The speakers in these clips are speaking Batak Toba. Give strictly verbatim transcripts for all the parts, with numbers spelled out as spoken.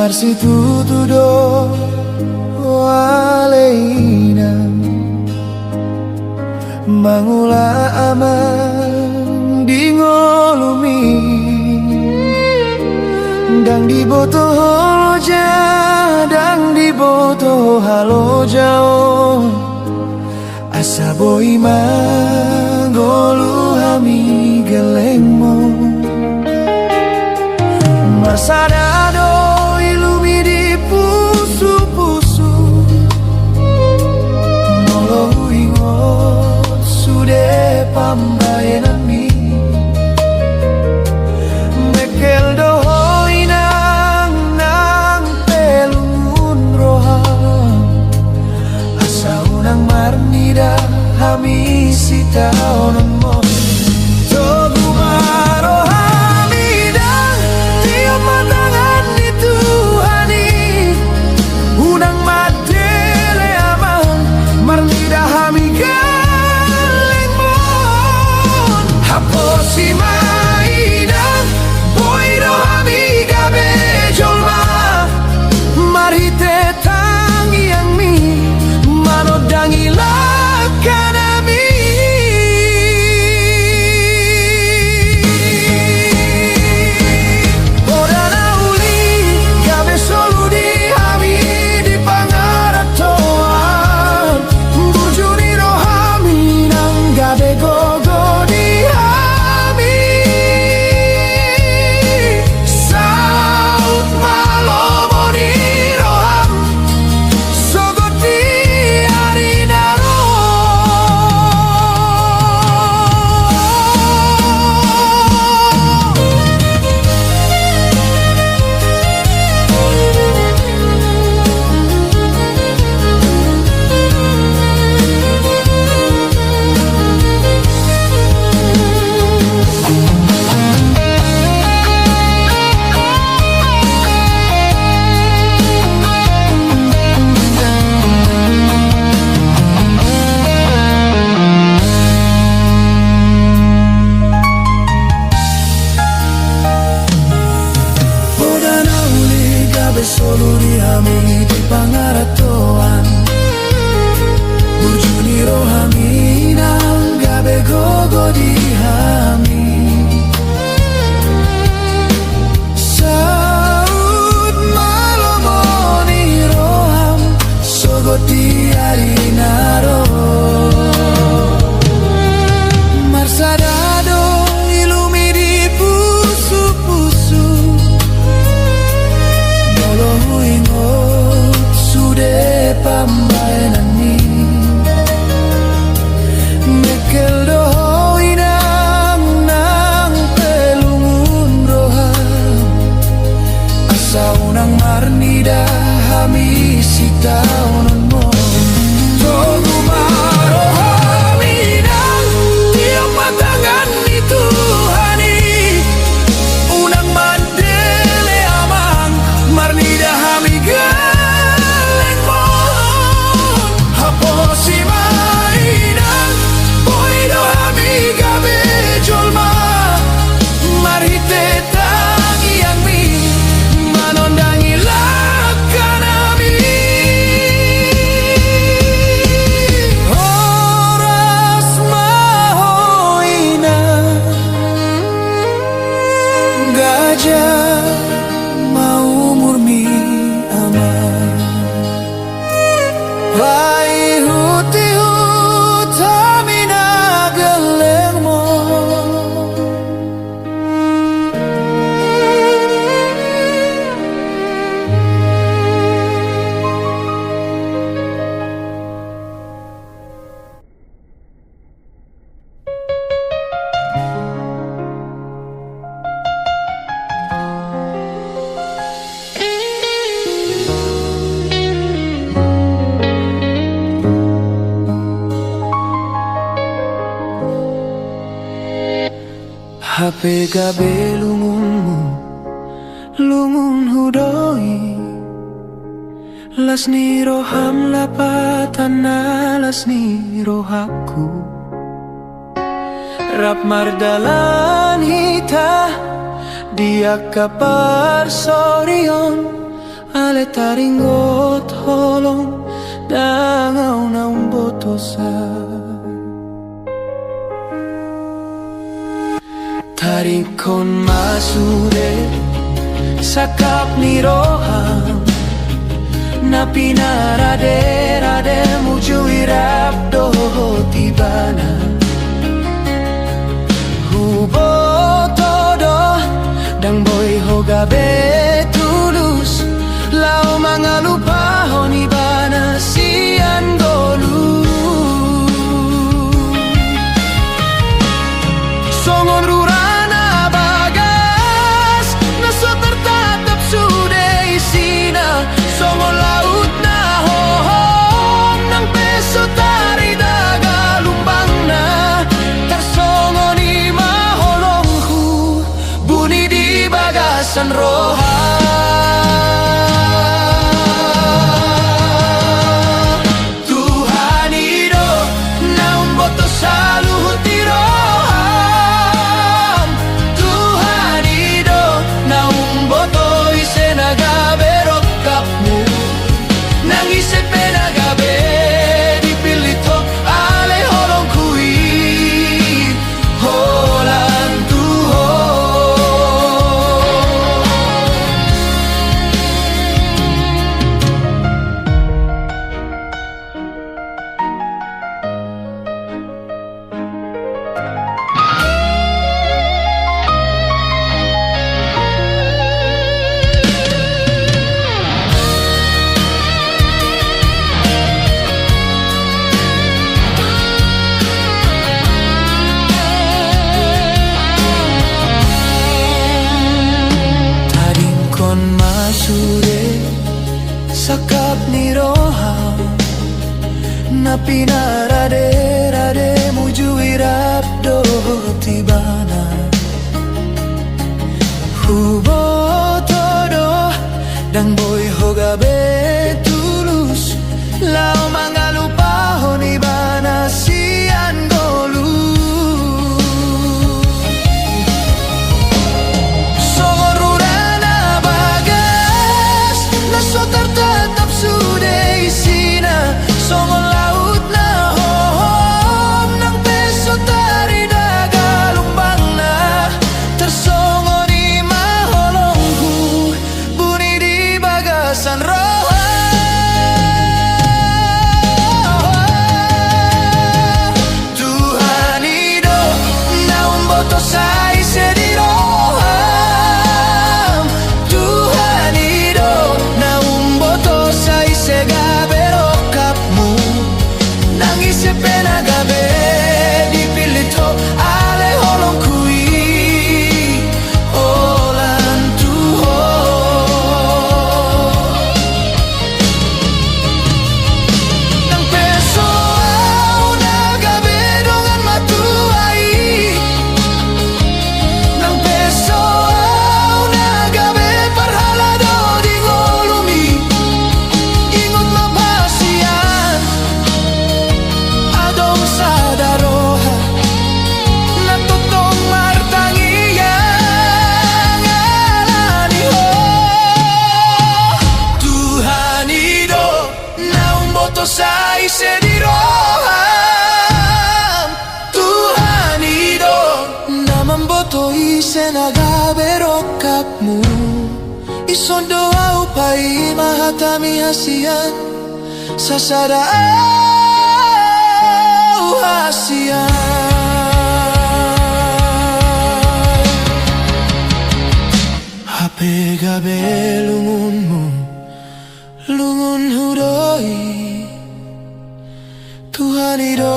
Marsitutu do ale inang mangula amang di ngolumi. Ndang diboto ho loja, ndang diboto ho halojaon, asa boi mangolu hami gellengmon. Marsada do ilumi di pusupusu molo huingot sude pambahenanmi. Mengkel do ho inang nang pe lungun roham, asa unang marnida hami sitaononmon. Togu ma roham inang, tiop ma tangan ni Tuhan i. Unang mandele amang, marnida hami gellengmon. Haposi ma inang, boi do hami gabe jolma marhite tangiangmi manondangi langkanami. Poda na uli gabe solu di hami di pangarantoan, burju ni roham inang gabe gogo di hami. Saut ma lomo ni roham sogot di ari na ro. Poda na uli gabe solu di hami di pangarantoan, burju ni roham inang gabe gogo di hami. Saut ma lomo ni roham sogot di ari na ro. Marsada do ilumi di pusupusu molo huingot sude pambahenanmi. Mengkel do ho inang nang pe lungun roham, asa unang marnida hami sitaononmon. Togu ma roham inang, tiop ma tangan ni Tuhan i. Unang mandele amang, marnida hami gellengmon. Haposi ma inang, boi do hami gabe jolma marhite tangiangmi manondangi langkanami. Horas ma ho inang, ganjang ma umurmi amang. Paihutihut hami na gellengmon. Hape gabe lungunmu, lungunhu do i. Las ni roham lapatan na las ni rohangku. Rap mardalan hita di angka parsorion, Ale taringot holong, ndang ahu na umbotosa. Taringkon ma sude sangkap ni roham, na pinarade-rademu jui rap dohot ibana. Huboto do, ndang boi ho gabe tulus, laho mangalupahon ibana sian ngolu. Songon rura na bagas, na so tartatap sude isina, songon laut na hohom, nang pe so tarida galumbangna, tarsongon i ma holongku, buni di bagasan roha. Tuhan i do na umboto saluhut ni roham. Tuhan i do na umboto ise na gabe rongkapmu. Nang ise pe na gabe dipillit ho, ale holongku i holan tu ho. Taringkon ma sude sangkap ni roham, na pinarade-rademu jui rap dohot ibana. Huboto do, ndang boi ho gabe tulus, laho mangalupahon ibana sian ngolu. Songon rura na bagas, na so tartatap sude isina, songon laut na hohom, nang pe so tarida galumbangna, tarsongon i ma holongku, buni di bagasan roha. Tuhan i do na umboto sai ise di roham. Tuhan i do na umboto sai ise gabe rongkapmu. Nang ise pe na gabe dipillit ho, ale holongku i holan tu ho. Nang pe so ahu na gabe dongan matua i, nang pe so ahu na gabe parhalado di ngolumi, ingot ma hasian, adong sada roha na tongtong martangiang ala ni ho. Tuhan i do na umboto sai ise di roham. Tuhan i do na mamboto ise na gabe rongkapmu. Dison do ahu paima hatami hasian, sasada ahu hasian. Hape gabe lungunmu, lungunhu do i. Tuhan i do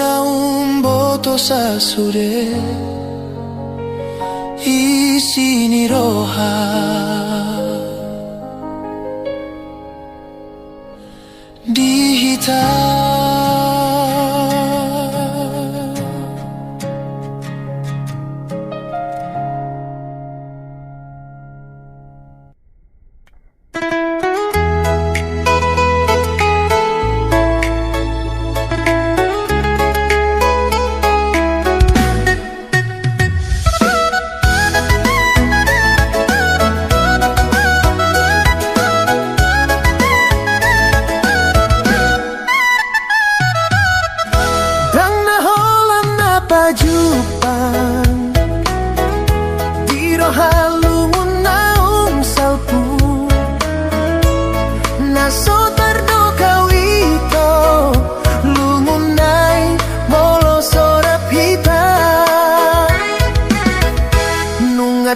na umboto sasude isi ni roha di hita.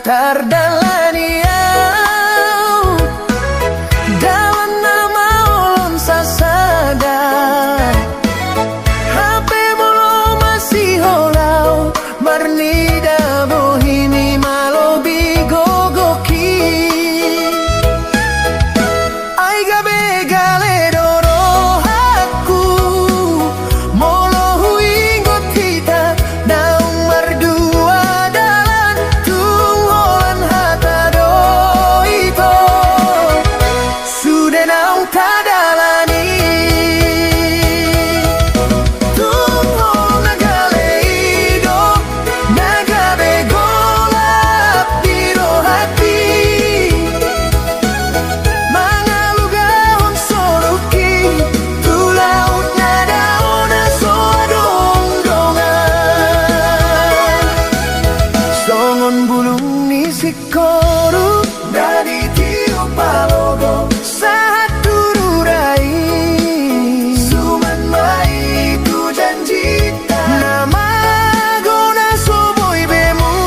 Tardalani au, dalan na maol on sasada. Hape molo masiholau, marnida bohimi malobi gogok i. Ai gabe gale do rohangku, molo huingot hita naung mardua dalan, tung holan hata do ito. Sude naung tadalani. Tung holan na gale i do, na gabe golap di rohangki. Mangalugahon soluki, tu laut na dao na so adong dongan. Songon bulung ni singkoru, na ditiop palogo sahat tu rura i. Suman ma i tu janjita, na mago na so boi be mulak.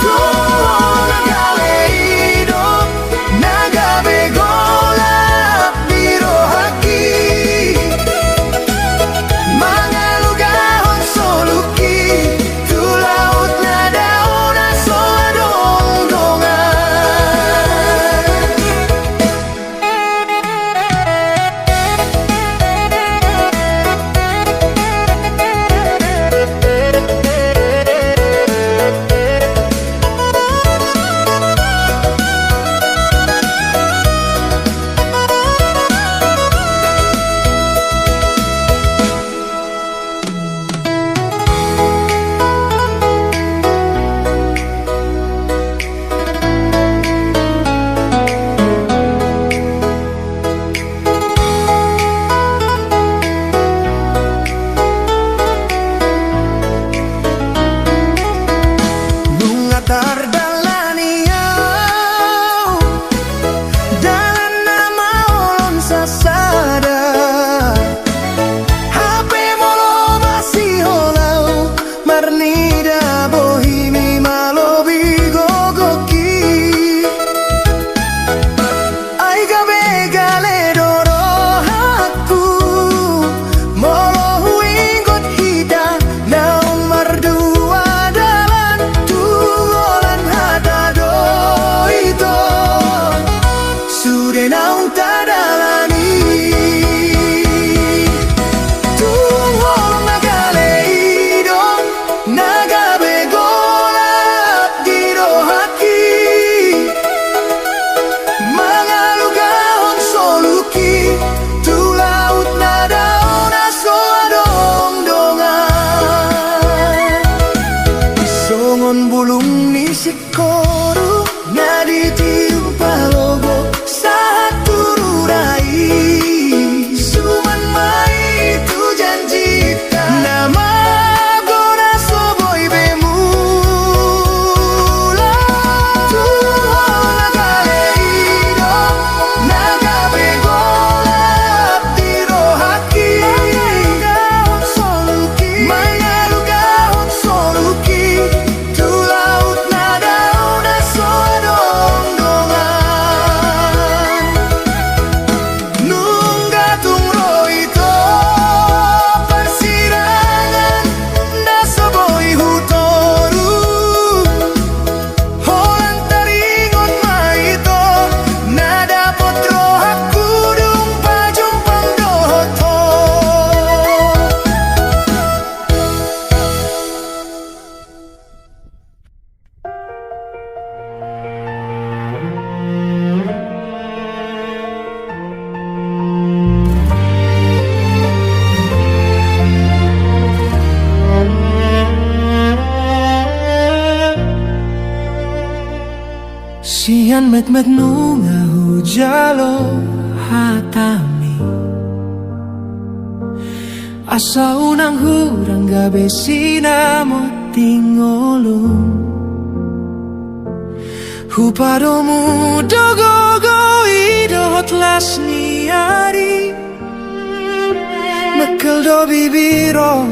Tung holan na gale i do, na gabe golap di rohangki. Mangalugahon soluki, tu laut na dao na so adong dongan. Nunga tardalani au, dalan na maol on sasada. Hape molo masiholau, marnida bohimi malobi gogok i. Ai gabe gale do rohangku, molo huingot hita naung mardua dalan, tung holan hata do ito. Sude naung tadalani. Tung holan na gale i do, na gabe golap di rohangki. Mangalugahon soluki, tu laut na dao na so adong dongan. Songon bulung ni singkoru, na ditiop palogo sahat tu rura i. Suman ma i tu janjita, na mago na so boi be mulak. Tung holan na gale i do, na gabe golap di rohangki. Mangalugahon soluki, mangalugahon soluki, tu laut na dao na so adong dongan. Nunga tung ro ito parsirangan na so boi hutoru. Holan taringot ma ito na dapot rohangku dung pajumpang dohot ho. Sian metmet nunga hujalo hatami, asa unang hurang gabe sinamot di ngolum. Hupadomu do gogo i dohot las ni ari. Mekkel do bibir on,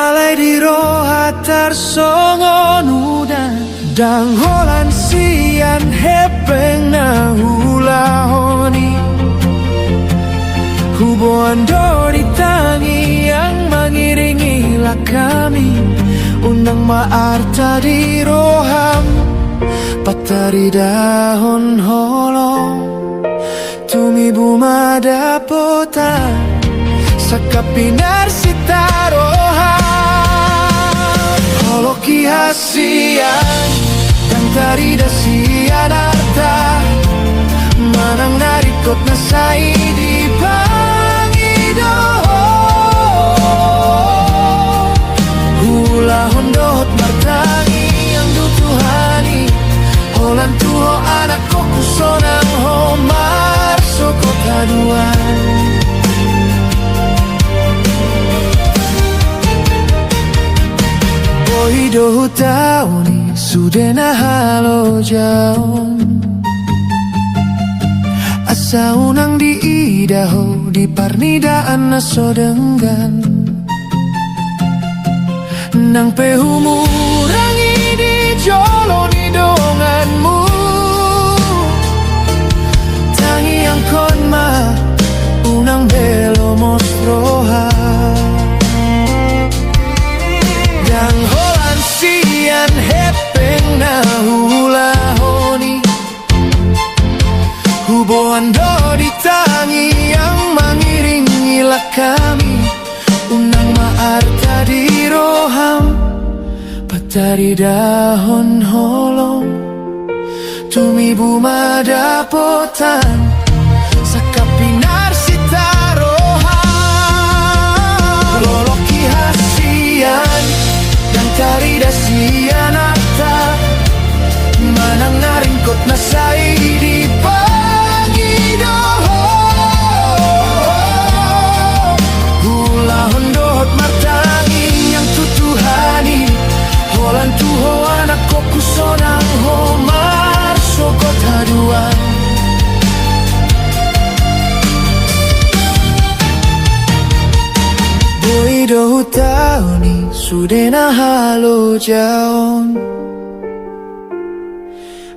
alai di roha tarsongon udan. Ndang holan sian hepeng na huulahon i huboan dohot di tangiang mangiringi langkami. Unang ma arta di roham pataridahon holong. Tumibu ma dapotan sangkap pinarsita roha. Holong i hasian ndang tarida sian arta, manang na ringkot na sai dipangido. Huulahon dohot martangiang tu Tuhan i, holan tu ho anak, ho sonang ho marsogot haduan. Boi do hutaon i sude na halojaon, asa unang diida ho di parnidaan na so denggan. Nang pe humurangi di jolo ni donganmu, tangiangkon ma, unang be lomos roha. Ndang holan sian hepeng na huulahon i, huboan dohot di tangiang mangiringi langkami. Unang ma arta di roham pataridahon holong. Tumibu ma dapotan sangkap pinarsita roha. Holong i hasian ndang tarida sian arta, manang na ringkot na sai dipangido. Huulahon dohot martangiang tu Tuhan i, holan tu ho anak, ho sonang ho marsogot haduan. Boi do hutaon i sude na halojaon,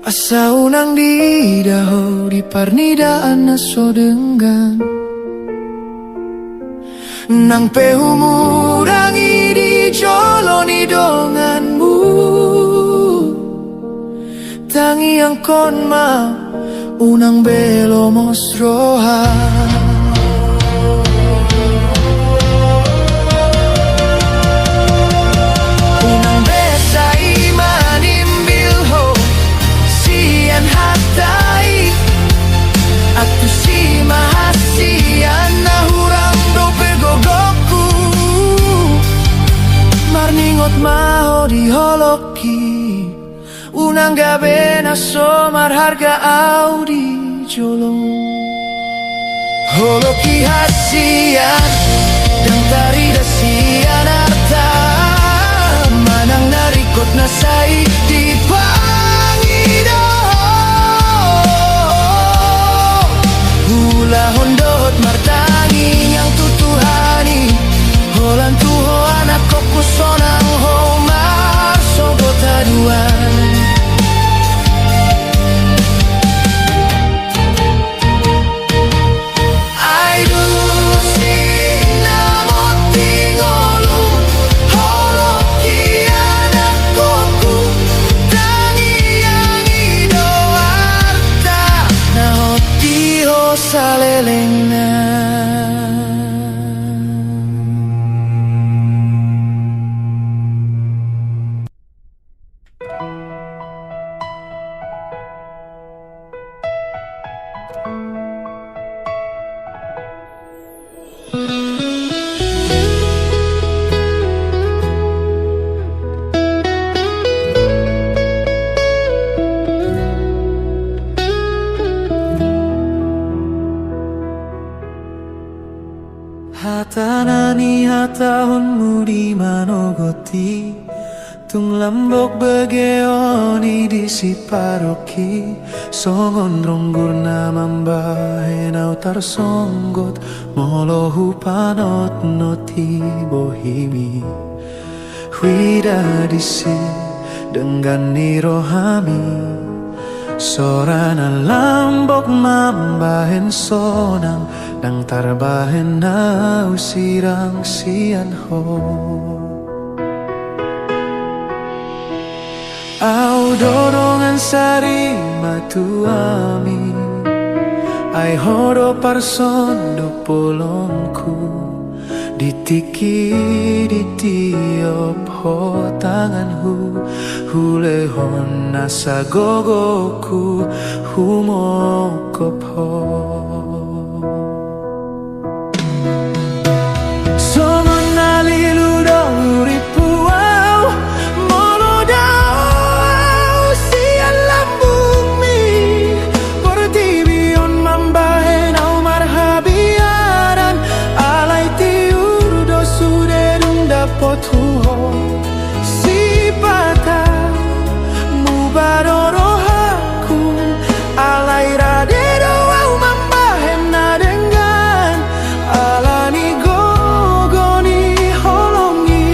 asa unang diida ho di parnidaan na so denggan. Nang pe humurangi di jolo ni donganmu, tangiangkon ma, unang be lomos roha. Unang be sai manimbil ho sian hata i. Antusi ma hasian na hurang dope gogongku. Marningot ma ho di holong i, unang gabe na so marharga au di jolo. Holong i hasian ndang tarida sian arta, manang na ringkot na sai dipangido. Huulahon dohot martangiang tu Tuhan i, holan tu ho anak, ho sonang ho marsogot haduan. Ai dung sinamot di ngolu, holong i anak, ho tangiangi do arta na hot di ho salelengna. Hata na nihatahonmu di manogot i, tung lambok begeon i di siparok i, songon ronggur na mambahen au tarsonggot, molo hupanotnot i bohim i. Huida disi denggan ni rohami, sora na lambok mambahen sonang, ndang tarbahen na husirang sian Ho. Au do dongan sari matuami, ai Ho do parsonduk bolongku. Di tingki di tiop Ho tanganhu, hulehon nasa gogoku humongkop Ho. Songon na lilu do hurippu au, molo dao au sian lambungmi. Portibi on mambahen au marhabiaran, alai tiur do sude dung dapothu Ho. Sipata muba do rohangku, alai rade do au mambahen na denggan, ala ni gogo ni holong i.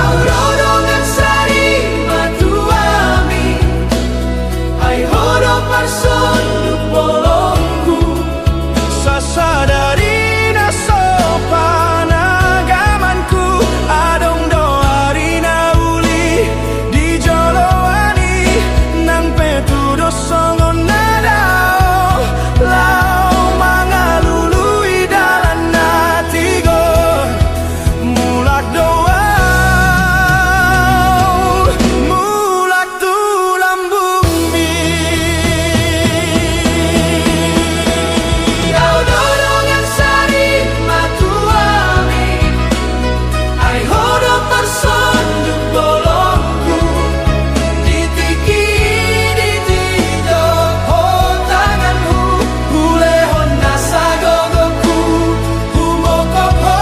Au do dongan sari matuami, ai Ho do parsonduk bolongku. Sasadari na so panagamanku, adong do ari na uli di joloan i, nang pe tudos songon na dao, laho mangalului dalan na tigor. Mulak do au, mulak tu lambungmi. Au do dongan sari matuami, ai Ho do parsonduk bolongku. Di tingki di tiop Ho tanganhu, hulehon nasa gogoku humongkop Ho.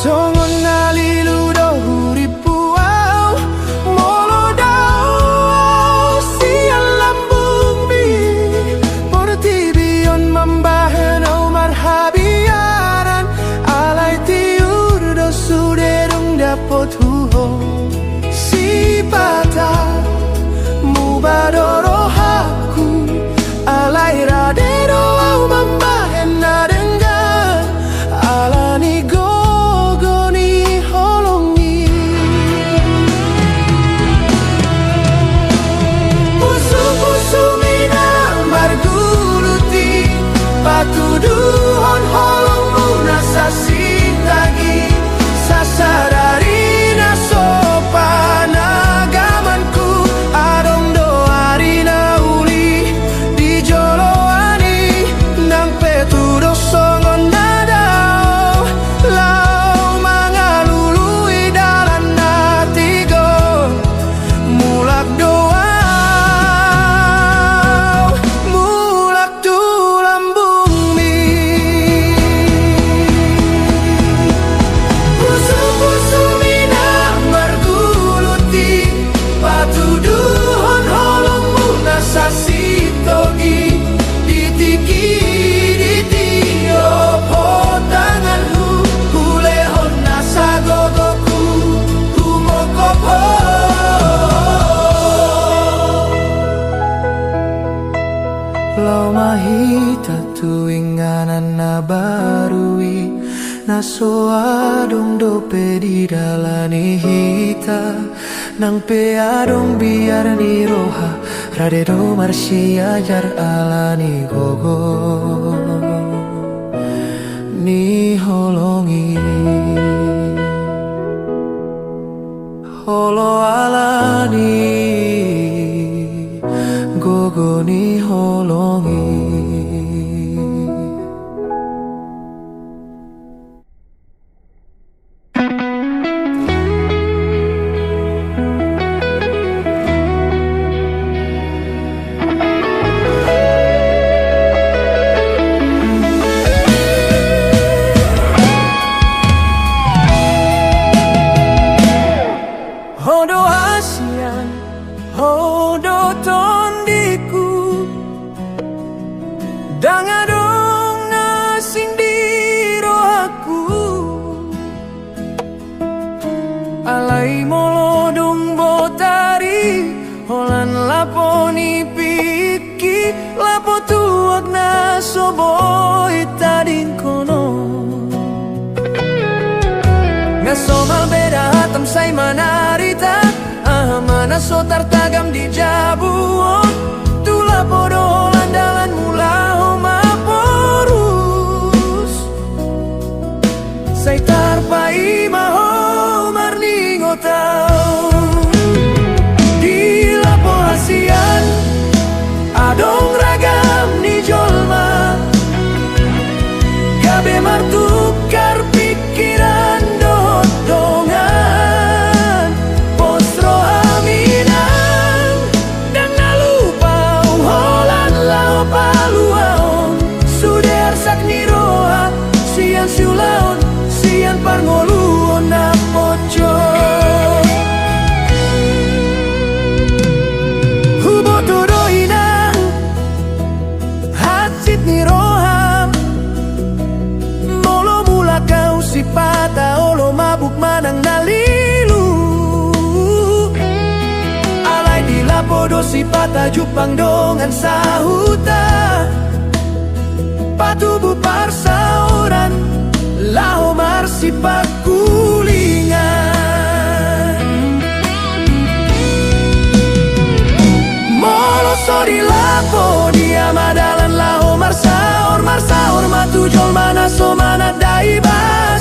Songon na lilu do hurippu au, molo dao au sian lambungmi. Portibi on mambahen au marhabiaran, alai tiur do sude dung dapothu Ho. Sipata muba do rohangku, alai rade do au mambahen na denggan, ala ni gogo ni holong i. Pusu-pusumi na margulut i, patuduhon holongmu na sasintag i. Sasadari na so panagamanku, adong do ari na uli di joloan i, nang pe tudos songon na dao, laho mangalului dalan na tigor. Mulak do au, mulak tu lambungmi. Pusu-pusumi na margulut i, patuduhon holongmu na sasintog i. Di tingki di tiop Ho tanganhu, hulehon nasa gogoku humongkop Ho. Laho ma hita tu inganan na baru i, na so adong dope didalani hita. Nang pe adong biar ni roha, rade do marsiajar ala ni gogo ni holong i. Olo ala ni gogo ni holong i. so tartagam di jabu on, tu lapo do holan dalanmu laho ma porus. Sai tarpaima ho marningot au. Di lapo hasian adong ragam ni jolma, gabe martukar pingkiran dohot dongan. Pos roham inang, ndang na lupa au holan laho paluahon sude arsak ni roha sian siulaon, sian parngoluon na poco. Huboto do inang hansit ni roham, molo mulak au sipata olo mabuk manang na lilu. Alai di lapo do sipata jumpang dongan sahuta, patubu parsaoran laho marsipangkulingan. Molo so di lapo dia ma dalan laho marsaor, marsaor ma tu jolma na so mananda iba.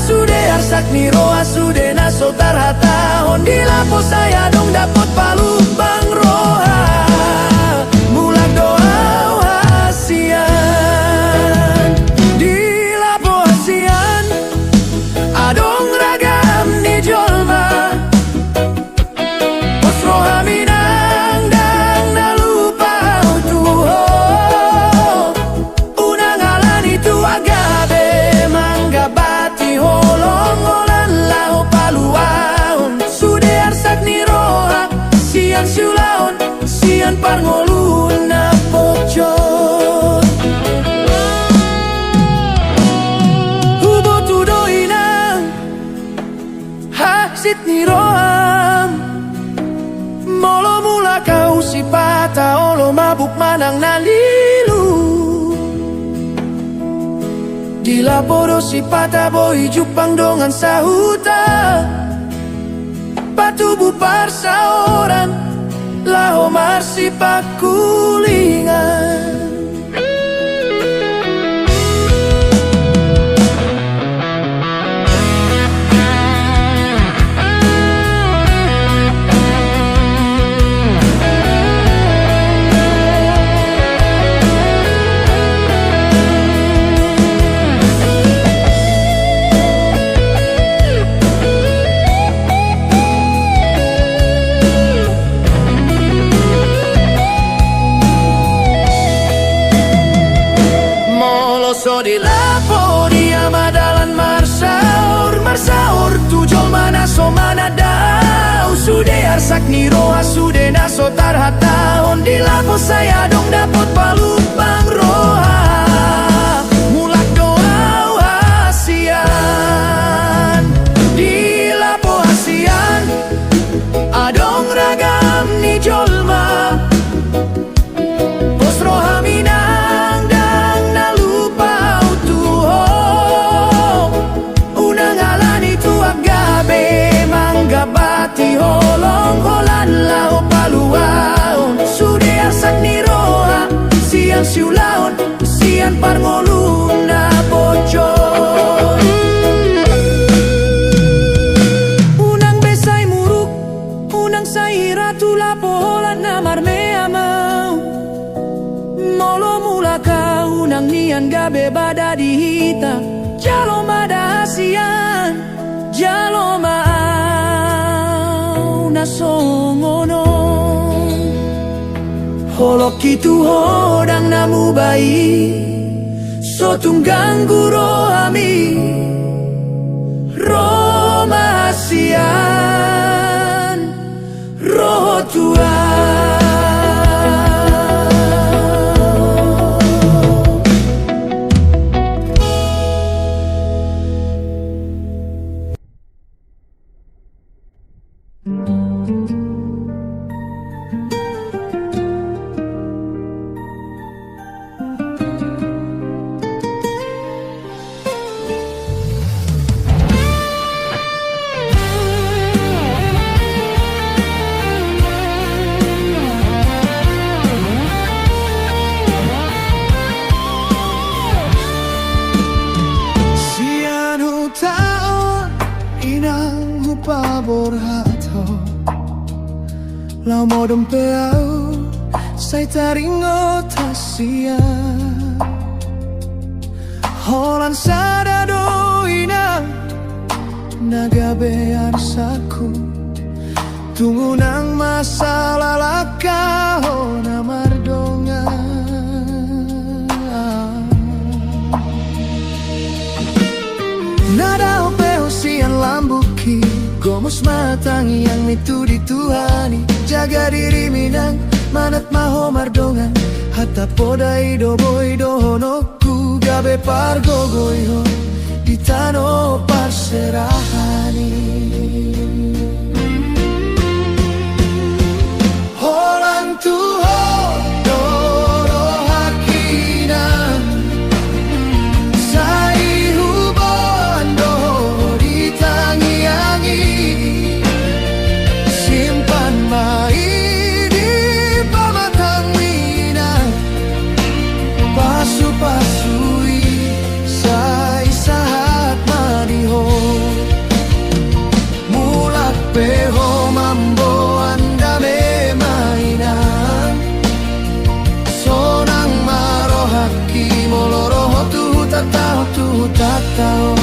Sude arsak ni roha sude na so tarhatahon, di lapo sai adong dapot palumbang roha. Mulak do au hasian. Di lapo hasian adong ragam ni jolma. Pos roham inang, ndang na lupa au tu ho. Unang alani tu anggabe manggabati holong holan laho paluahon sude arsak ni roha sian siulaon, sian parngoluon na poco. Huboto do inang hansit ni roham, molo mulak au sipata olo mabuk manang na lilu. Di lapo do sipata boi jumpang dongan sahuta, patubu parsaoran laho marsipangkulingan. Molo so di lapo dia ma dalan marsaor, marsaor tu jolma na so mananda au, sude arsak ni roha sude na so tarhatahon, di lapo sai adong dapot palumbang roha. Mulak do au hasian. Di lapo hasian adong ragam ni jolma. Pos roham inang, ndang na lupa au tu ho. Unang alani tu anggabe manggabati holong holan laho paluahon sude arsak ni roha sian siulaon, sian parngoluon na poco. Unang be sai muruk, unang sai hira tu lapo holan na marmeam au. Molo mulak au, unang nian gabe bada di hita. Jalo ma da hasian, jalo ma au na songon on. Holongki tu ho ndang na muba i, so tung ganggu rohami. Ro ma hasian, ro ho tu au. paborhat Ho. Laho modom pe ahu sai taringot hasian. Holan sada do inang na gabe arsakku. Tung unang ma salahkan Ho na mardongan. Na dao pe Ho sian lambungki, gomos ma tangiangmi tu di Tuhan i. Jaga dirim inang, manat ma Ho mardongan. Hata poda i do boi dohononku, gabe pargogoi Ho di tano parserahan i. Holan tu Ho do rohangki inang, sai huboan do Ho di tangiang i. Simpan ma i di pamatangmi inang, pasupasu i sai sahat ma di Ho. Mulak pe Ho mamboan dame ma inang. Sonang ma rohangki molo ro Ho tu hutanta on, tu hutanta on.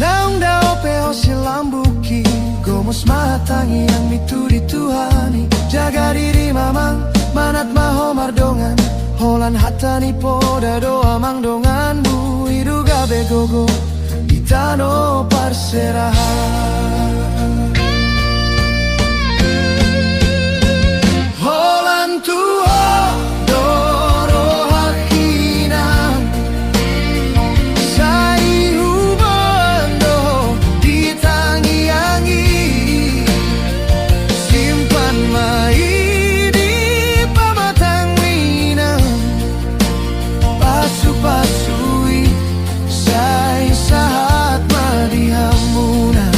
Naung dao pe Ho sian lambungki, gomos ma tangiangmi tu di Tuhan i. Jaga dirim amang, manat ma Ho mardongan. Holan hata ni poda do amang donganmu i do gabe gogo di tano parserahan. Holan tu Ho do rohangki inang, sai huboan do Ho di tangiang i. Simpan ma i di pamatangmi inang, pasupasu i sai sahat ma di hamuna.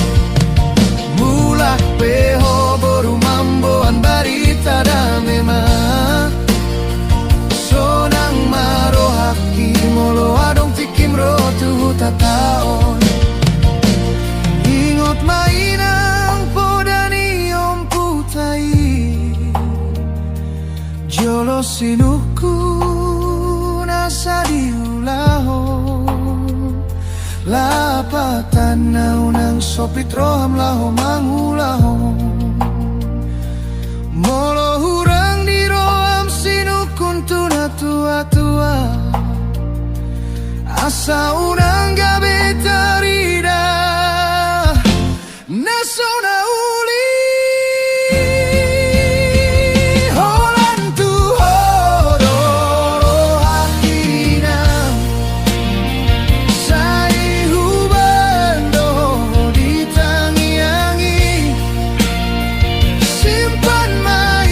Mulak pe Ho boru mamboan barita dame ma. Sonang ma rohangki molo adong tingkim ro tu hutanta on. Ingot ma inang poda ni ompunta i. Jolo sinungkun asa diulahon, lapatanna unang sopit roham laho mangulahon. Molo hurang di roham sinungkun tu natuatua, asa unang gabe tarida na so na uli. Holan tu Ho do rohangki inang, sai huboan do Ho di tangiang i. Simpan ma i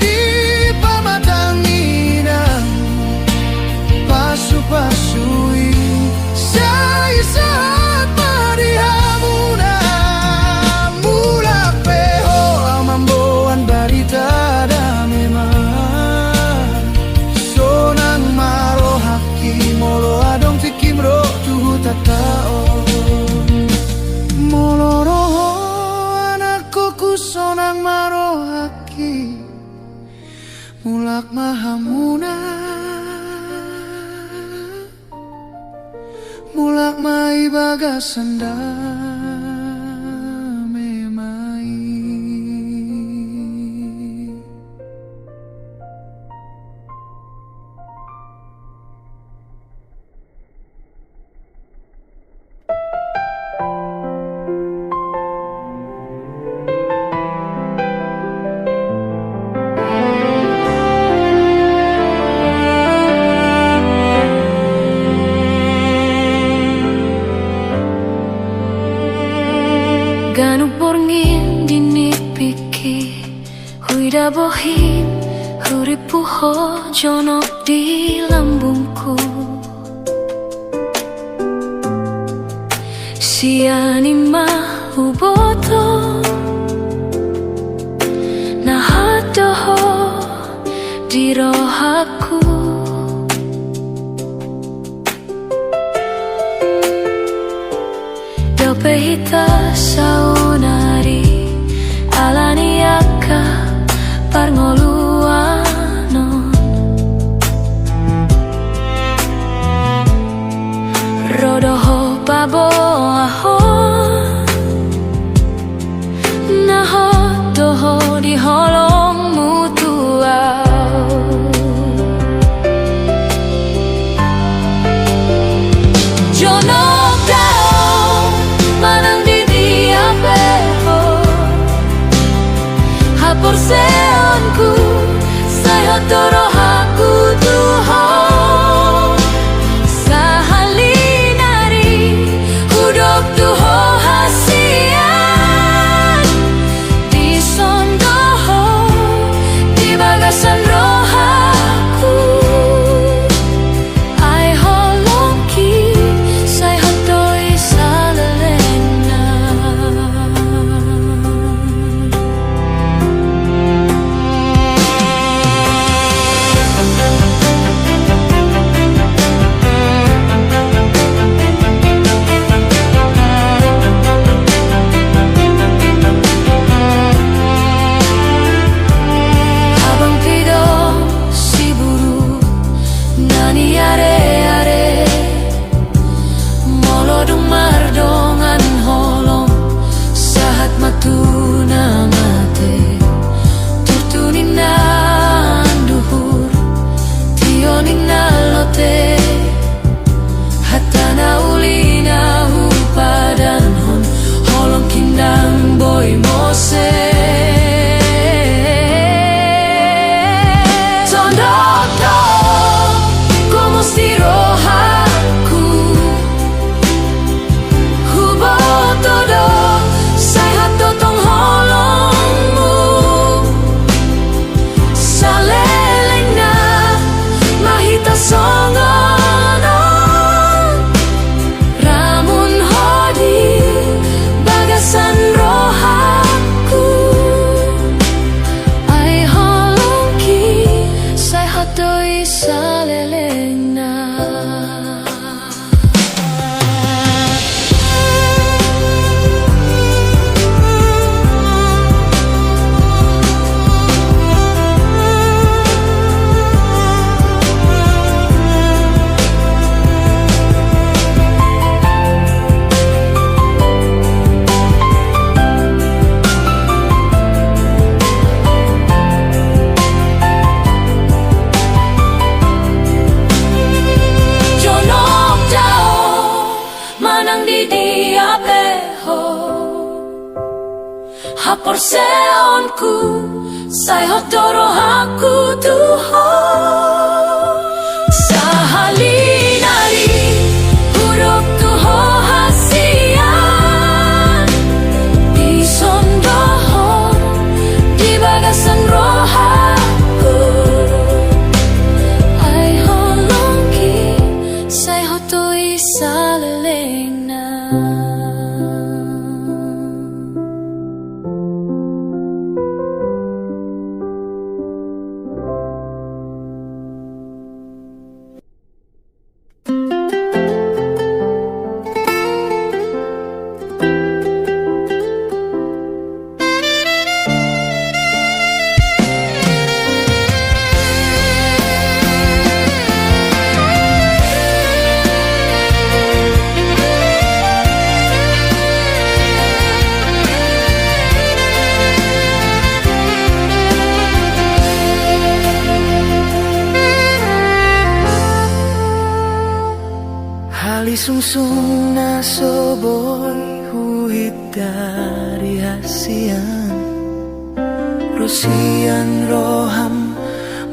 di pamatangmi inang, pasupasu i sai sahat ma di hamuna. Mulak pe Ho laho mamboan barita dame ma. Sonang ma rohangki molo adong tingkim ro tu hutanta on. Molo ro Ho anakku, sonang ma rohangki. Mulak ma hamuna. Mulak ma i bagasan dame ma i. Ganup borngin di nipingki, huida bohim hurimpu ho jonok di lambungku. Sian i ma huboto na hot do ho di rohangku. hita saonari ala ni angka parngoluan on. Ro do ho paboahon na hot do ho di holongmu tu ahu. Jonok do ahu manang di dia pe ho. Haporseaonku sai hot do rohangku tu ho. Sahali nari hudok tu ho hasian, dison do ho di bagasan rohangku. Ai holongki sai hot do i salelengna. Abang pido siburu na niareare. Molo dung mardongan holong sahat ma tu na mate. Turtu ninna anduhur, tio ninna lote. Hata na uli na hupadanon, holongki ndang boi mose. Tondok do gomos di rohangku. Huboto do sai hot do tong holongmu. Salelengna ma hita songon on. Ramun ho di bagasan rohangku. Ai holongki sai hot do i salelengna. Jonok do ahu manang di dia pe ho. Haporseaonku sai hot do rohangku tu ho. Sahali nari hudok tu ho hasian, dison do ho di bagasan rohangku. Ai holongki sai hot do i salelengna. Halisungsung na so boi huhit dari hasian, ro sian roham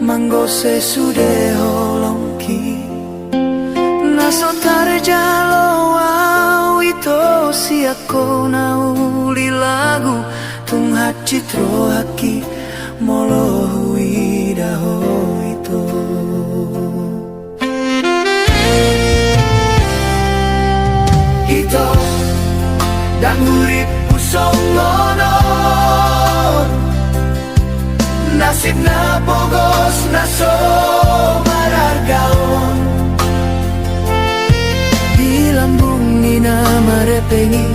manggose sude holongki. Na so tarjalo au ito sian ho na uli lagu, tung hansit rohangki molo huida ho ito. Ito, ndang huriphu songon on. Nasib na pogos na so mararga on. Di lambung ni na marepeng i,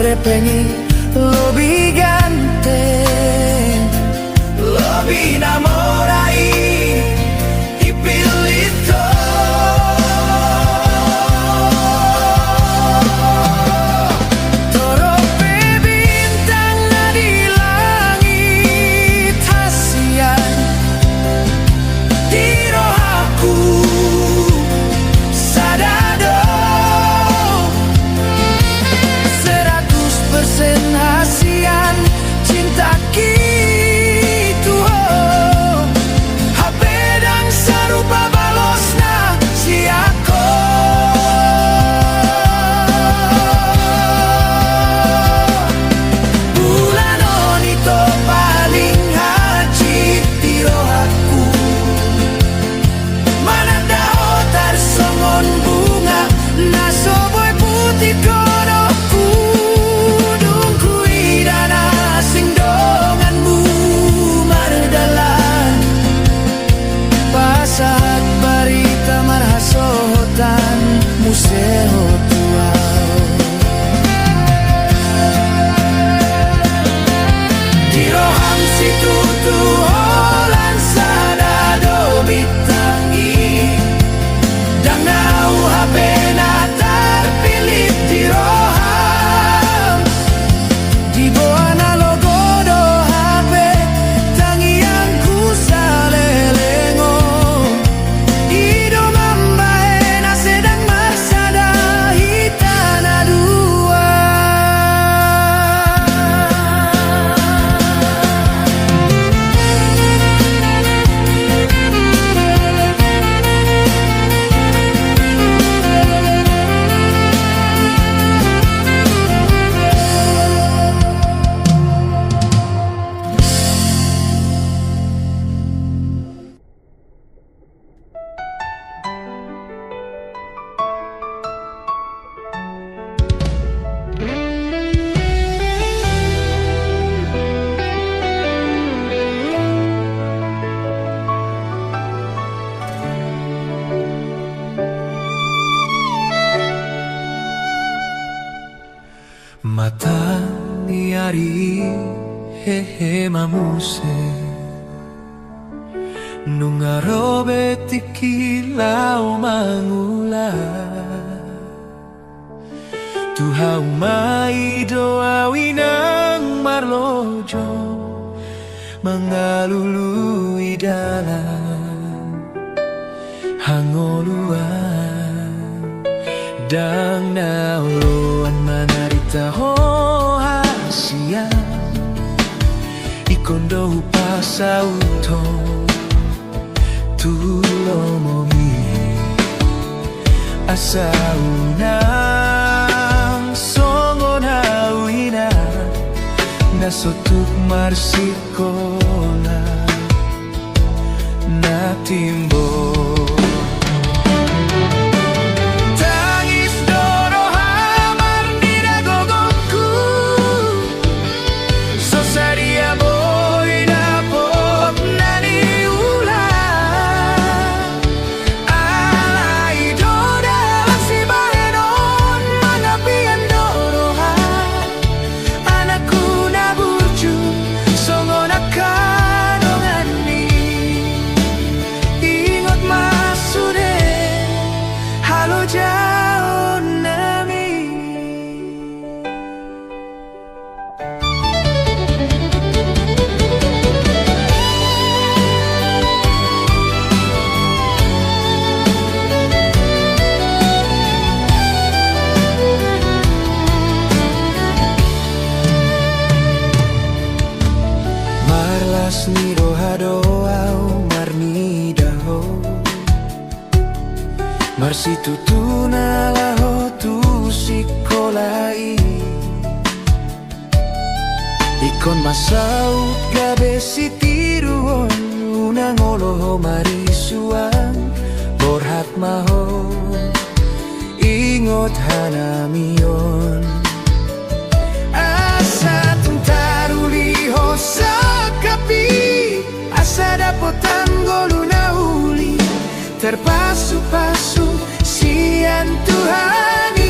Hepeng i lobi ganteng, lobi na mora i, dipillit ho. Torop pe bintang na di langit hasian, di rohangku sada do. Seratus persen hasian cintaki tu ho. Hape ndang sarupa balosna sian ho. Bulan on ito paling hansit di rohangku. Mananda ho tarsongon bunga na so boi putik godangku. Dung huida na asing donganmu mardalan, pasahat barita marhasohotan muse ho tu ahu. Di roham situtu holan sada do bintang i. Ndang na hu hape na tarpillit di roham. Diboan na logo do hape tangiangku saleleng on. I do mambahen asa ndang marsada hita na dua. Mata ni ari i hehe ma muse, nunga ro be tingki laho mangula. Tu hau ma i do ahu inang marlojo, mangalului dalan hangoluan. Ndang na oloan manarita ho hasian, ingkon do hupasaut ho tu lomo i. Asa unang songon ahu inang na so tuk marsi kola na timbo. Tangis do roha marnida gogoku, so sadia boi dapot na niula. Alai do dalan sibahenon, mangapian do roha. Anakku na burju songon angka dongan i, ingot ma sude halojaonnami. Marlas ni roha do ahu marnida ho, marsitutu na laho tu sikola i. Ingkon ma saut gabe sitiruon, unang olo ho marisuan, borhat ma ho ingot hanami on. Asa tung taruli ho sangkap i, asa dapotan ngolu na uli, tarpasupasu sian Tuhan i.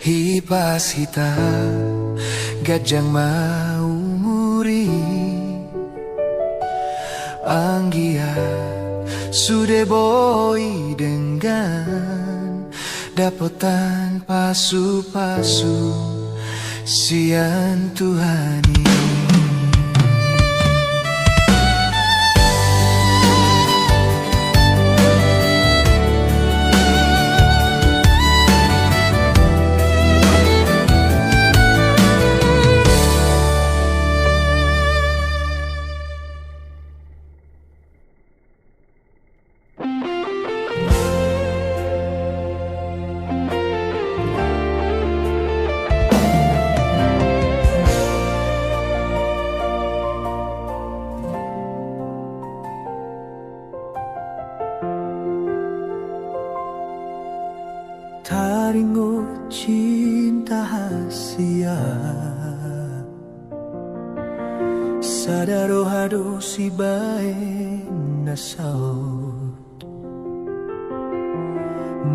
Hipas hita ganjang ma umur i, anggiat sude boi denggan dapotan pasupasu sian Tuhan i. Taringot cinta hasea, sada roha do sibaen na saut.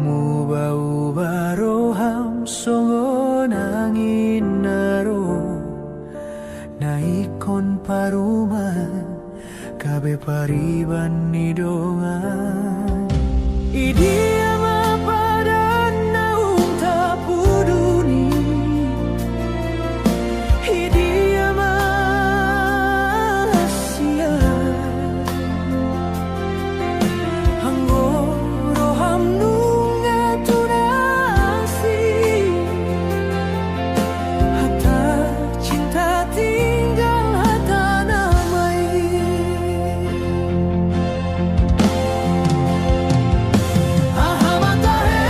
Muba-uba roham songon angin na ro, na ingkon parumaen gabe pariban ni dongan. Idia ma padan naung tapudun i, idia ma hasea. Anggo roham nunga tu na asing, hata cinta tinggal hata nama i. Aha ma tahe,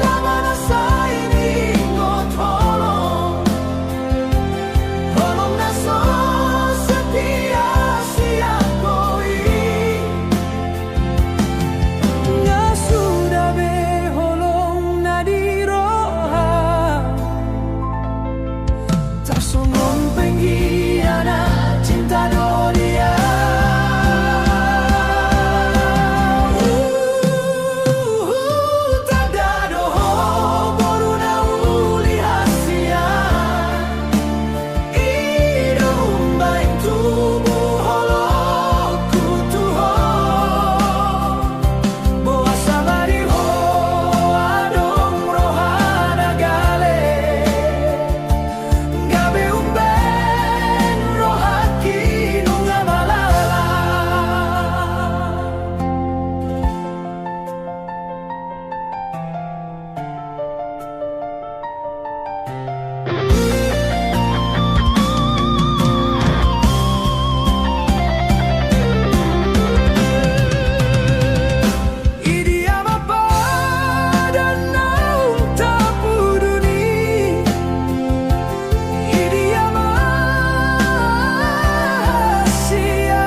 lama na sai ningot holong, holong na so setia sian ho i. Nga suda be holong na di roha, tarsongon pengkhianat cinta do dia. Tanda do ho boru na uli hasea. I do umbaen tubu holongku tu ho. Boasa ma di ho adong roha na gale, gabe umbaen rohangki nunga malala. Idia ma padan naung tapudun i, idia ma hasea.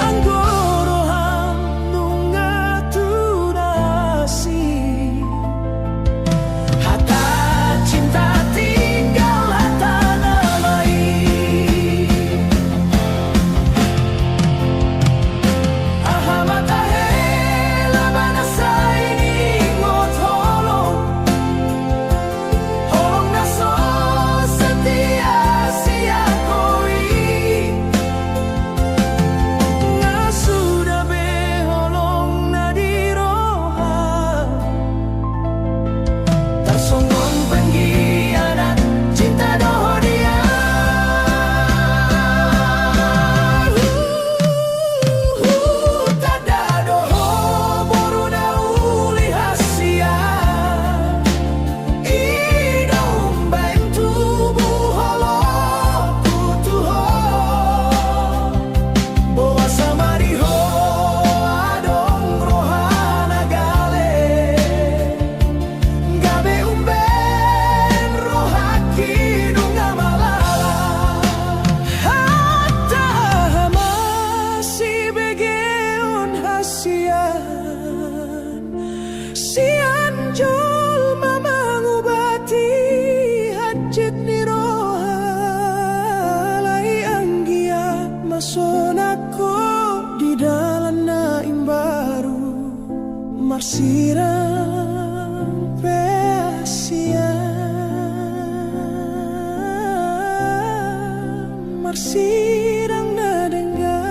Anggo roham nunga tu na asing, hata cinta tinggal hata nama i. Aha ma tahe, lama na sai ningot holong, holong na so setia sian ho i. Nga suda be holong na di roha, tarsongon pengkhianat cinta do ho dia. Tanda do ho boru na uli hasea. I do umbaen tubu holongku tu ho. Boasa ma di ho adong roha na gale, gabe umbaen rohangki nunga malala. Hata ma sibegeon hasea sian jolma mangubati hansit ni roha, alai anggiat ma sonang ho di dalan na imbaru marsirang. Sirang na denggan.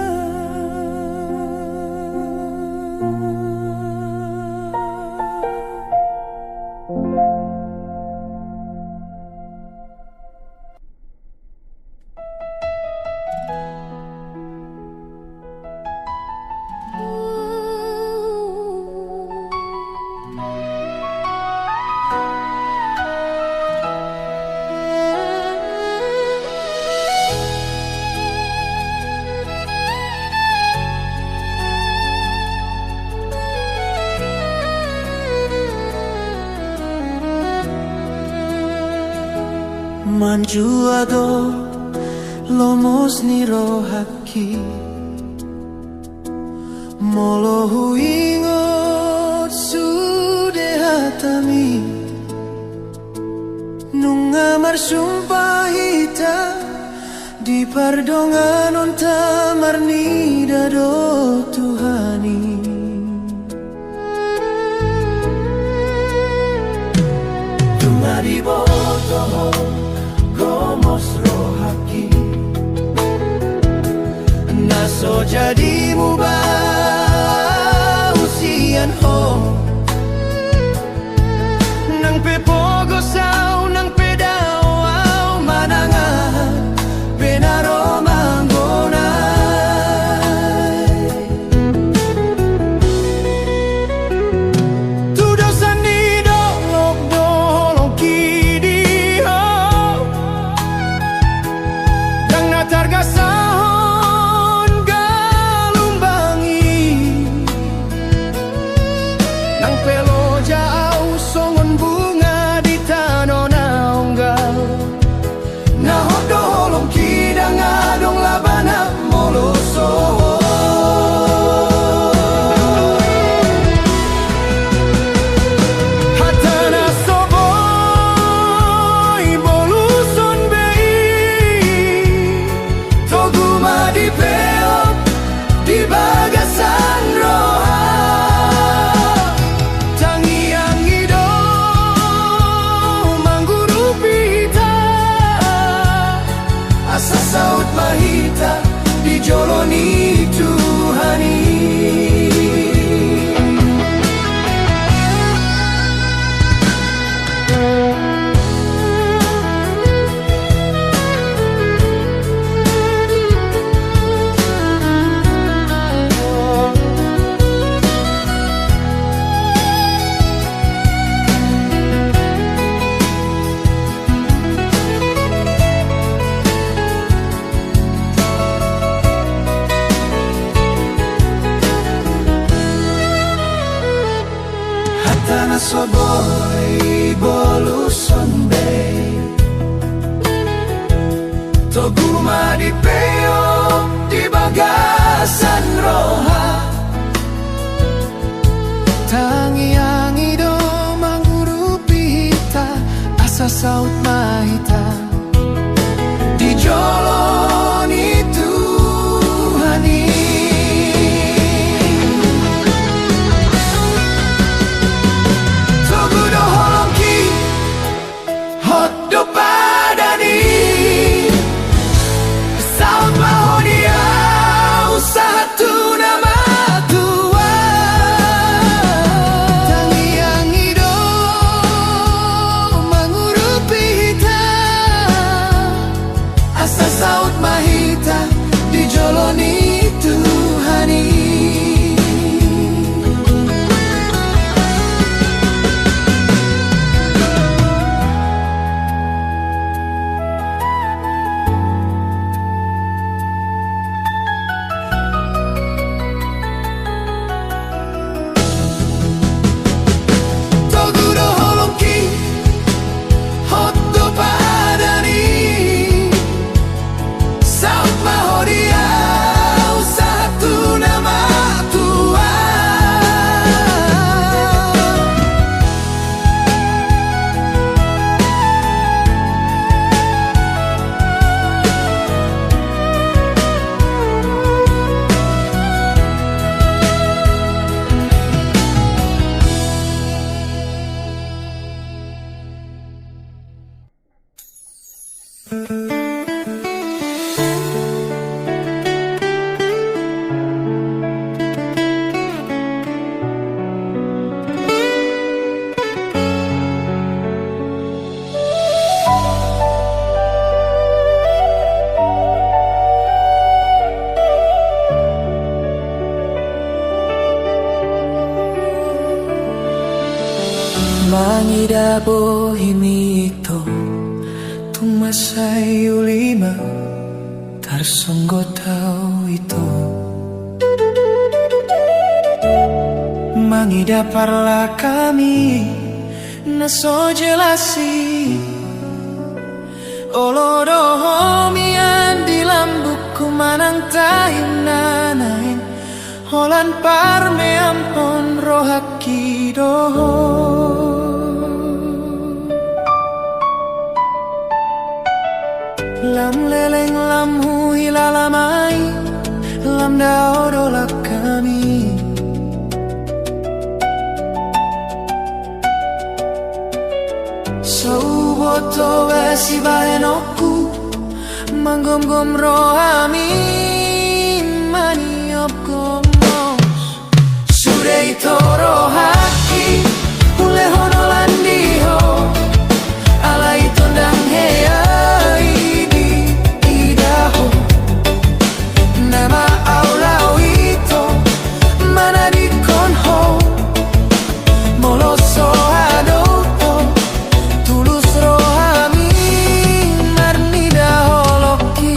Manjua do lomos ni rohangki, molo huingot sude hatami. Nunga marsumpa hita di pardonganonta, marnida do Tuhan i. Nunga diboto ho gomos rohangki, na so jadi mubau sian ho. Nang pe pogos au, nang pe dao au manang aha pe na ro manggonai. Tu dosa ni dolok do holongki di ho, ndang na targasahon galumbang i. Nang pe loja au songon bunga di tano na onggal, na hot do holongki, ndang adong labana molo so ho. Hata na so boi boluson be i, togu ma dipeop di bagasan roha. Tangiang i do mangurupi hita, asa saut ma hita di jolo ni Tuhan i. Hata na so boi boluson be, togu ma dipeop di bagasan roha. Tangiang i do mangurupi hita, asa saut ma hita di jolo ni Tuhan i. Togu do holongki, hot do padan i. Saut ma ho di au sahat tu na matua. Tangiang i do mangurupi hita, Mangida bohim ito, tung mansai uli ma tarsonggot au ito. Mangida parlangkami na so jelas i, olo do ho mian di lambungku manang tahi na naeng, holan parmeampon rohangki do ho. Lam leleng lam huhilala ma i, lam dao do langkami. So huboto be sibahenonku, manggomgom rohami maniop gomos. Sude ito rohangki, hulehon holan di ho, alai tondang hea i diida ho. Nama au laho ito manadingkon ho, molo so hadok ho, tulus rohami marnida holongki.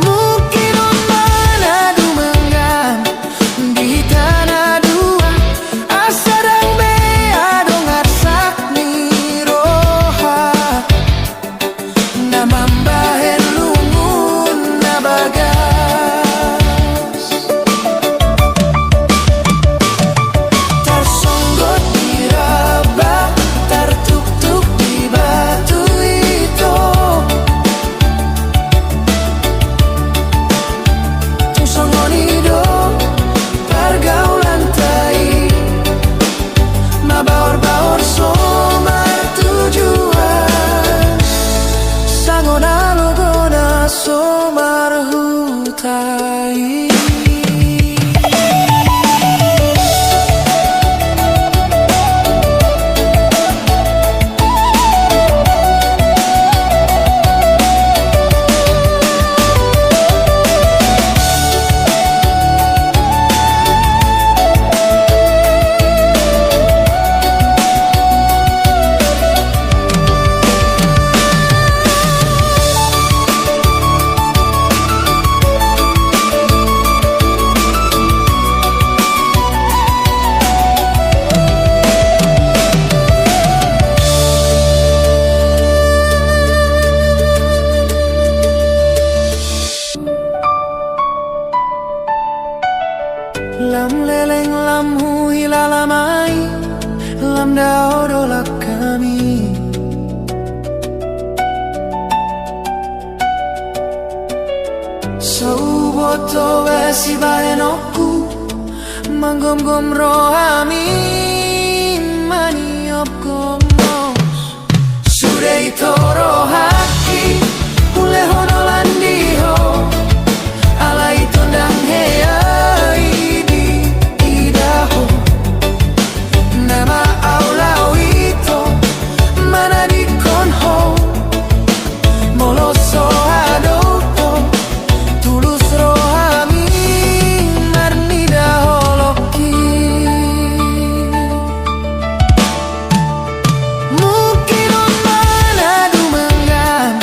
Mungkin on ma na dumenggan di hita na dua, asa ndang be adong arsak ni roha na mambahen lungun na bagas. Tarsonggot di ramba, tartuktuk di batu ito. Tung songon i do pargaulanta i, mabaorbaor so martujuan, songon na logo na so marhuta i. Lam leleng lam huhilala ma i, lam dao do langkami. So huboto be sibahenonku, manggomgom rohami maniop gomos. Sude ito rohangki, hulehon holan di ho, alai tondang hea i diida ho. Nama au laho ito manadingkon ho, molo so hadok ho, tulus rohami marnida holongki. Mungkin on ma na dumenggan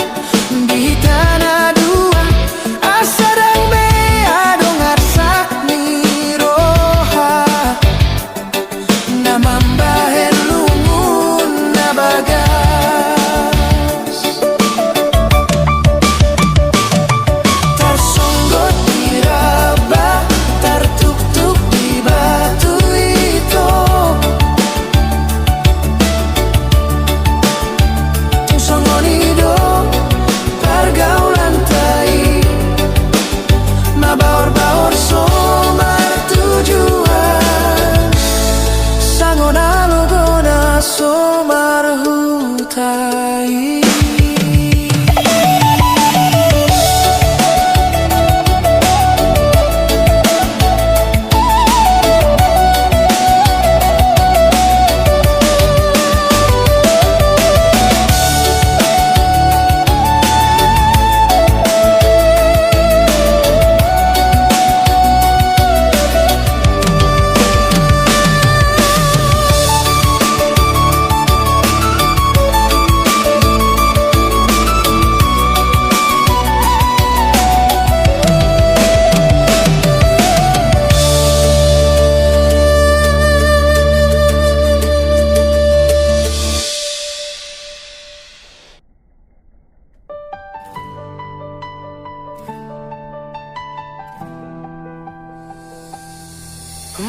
Ndang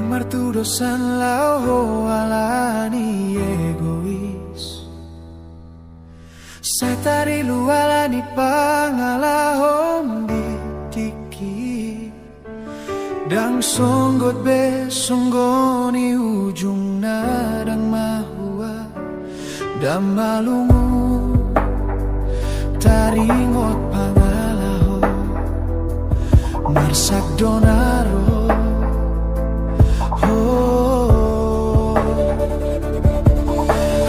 martudosan laho ho ala ni egois. Sai tarilu ala ni pangalahom di tingki. Ndang songgot be songon i ujungna, ndang mahua, ndang malungun. Taringot pangalaho, marsak do na ro. Ho.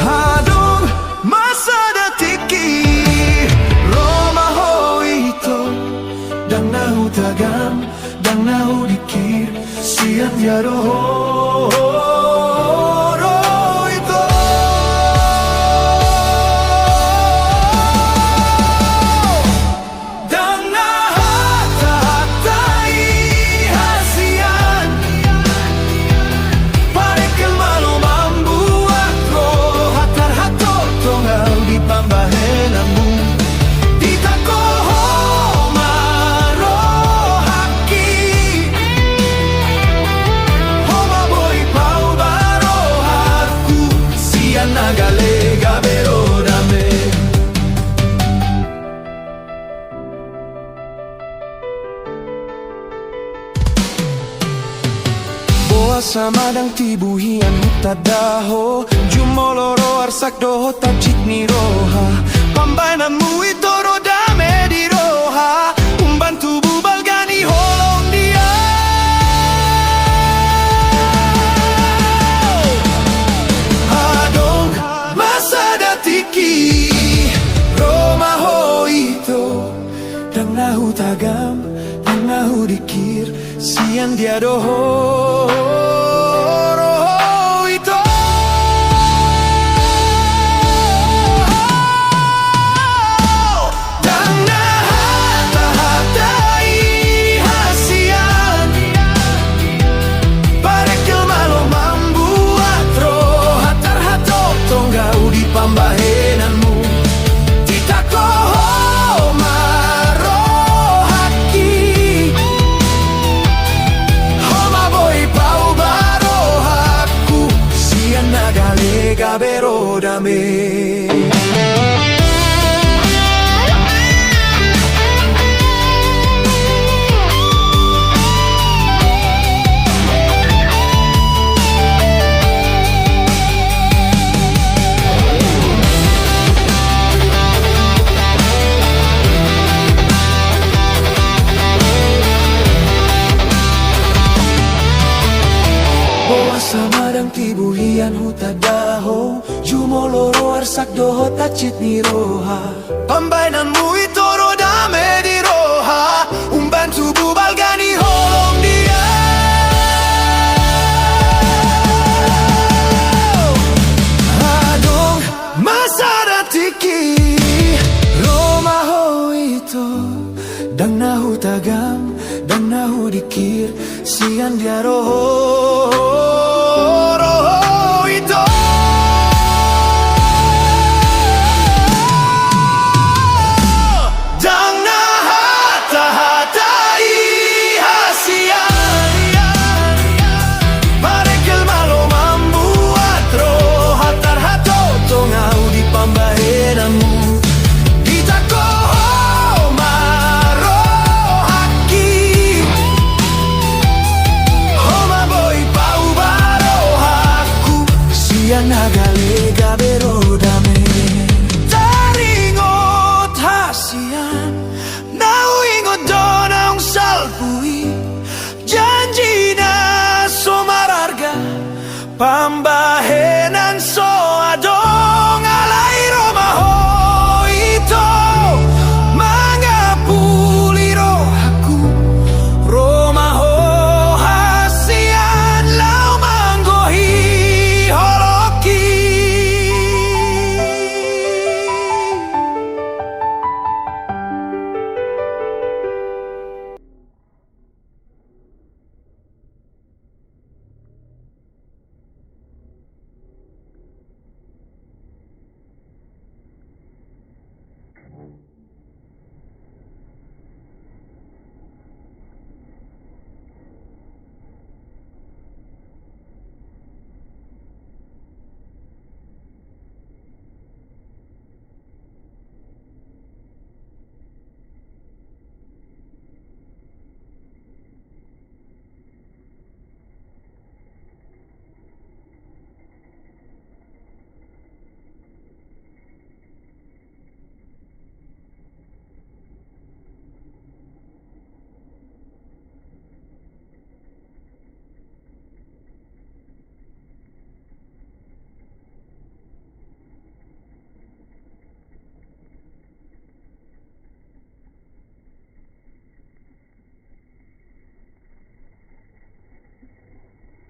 Adong ma sada tingki, ro ma ho ito, ndang na hutagam, ndang na hudingkir, sian dia do ho ro ito. Ndang na hata-hata i hasian, parengkel ma lo mambuat roha, tarhatotong au di pambahenanmu. Ditangko ho ma rohangki, ho ma boi pauba rohangku, sian na gale gabe ro dame. Boasa ma ndang tibu hian hutanda ho, jumolo ro arsak dohot hansit ni roha. Pambahenanmu ito do dame di roha, umbahen tubu balga ni holong di ahu. Adong ma sada tingki, ro ma ho ito, ndang na hutagam, ndang na hudingkir, sian dia do ho ro ito. Ndang na hata-hata i hasian, parengkel ma lo mambuat roha, tarhatotong au di pambahenanmu. Ditangko ho ma rohangki, ho ma boi pauba rohangku, sian na gale gabe ro dame. Boasa ma ndang tibu hian hutanda ho, jumolo ro arsak dohot hansit ni roha. Pambahenanmu ito do dame di roha, umbahen tubu balga ni holong di ahu. Adong ma sada tingki, ro ma ho ito, ndang na hutagam, ndang na hudingkir, sian dia do ho